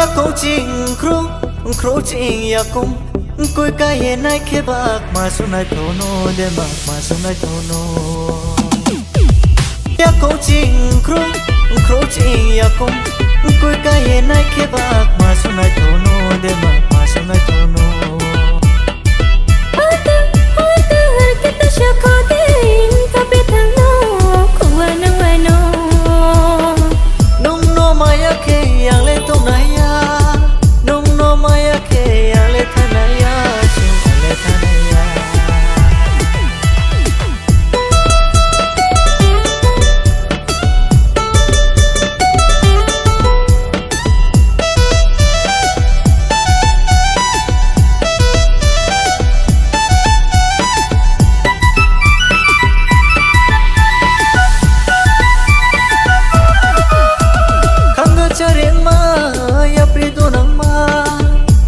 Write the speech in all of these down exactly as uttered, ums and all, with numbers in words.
Yakung ching khru, khru ching yakung. Koi ka ye nai khe bak ma sunai thono de bak ma sunai thono. Yakung ching khru, khru ching yakung. Koi ka ye nai khe bak ma sunai thono de bak ma sunai thono. Hoite, hoite, harkhe ta shakho de, ka bethang no, khuwa no wano. Nung no maya khe yang le tongnai ya. Nung no maya khe yang le thanai ya, sing le thanai ya. Khango charengma, yapri donangma,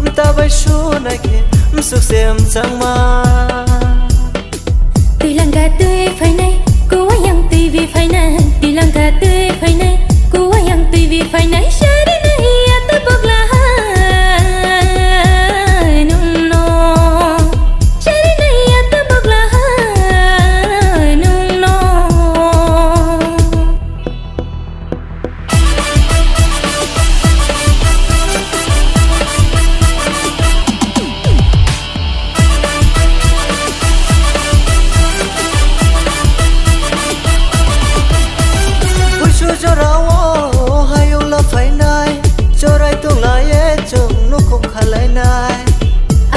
mtabai sunai khe, msuk se mchangma. Twi langka twi phainai, kuwa yang twi bi phainai. Twi langka twi phainai, kuwa yang twi bi phainai. Sari nai ya ta pogla ha nung no. Sari nai ya ta pogla ha nung no. Busu jorao hayung la phainai, chorai tonglaye chwng nukhung khalainai.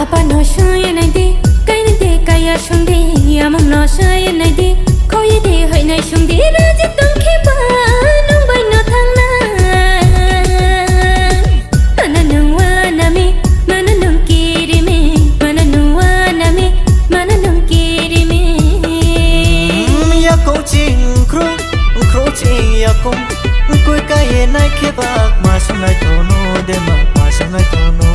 Apa no sungya nai di, kainai di, kaya sung di, amung no sungya nai di, khoye di, hoinai sung di, raji tong khe ba, nung bai no thangnai. Mana nung wanami, mana nung kirimi, mana nung wanami, mana nung kirimi. Mm, yakung ching khru, khru ching yakung, koi ka ye nai khe bak ma sunai thono, de bak ma sunai thono.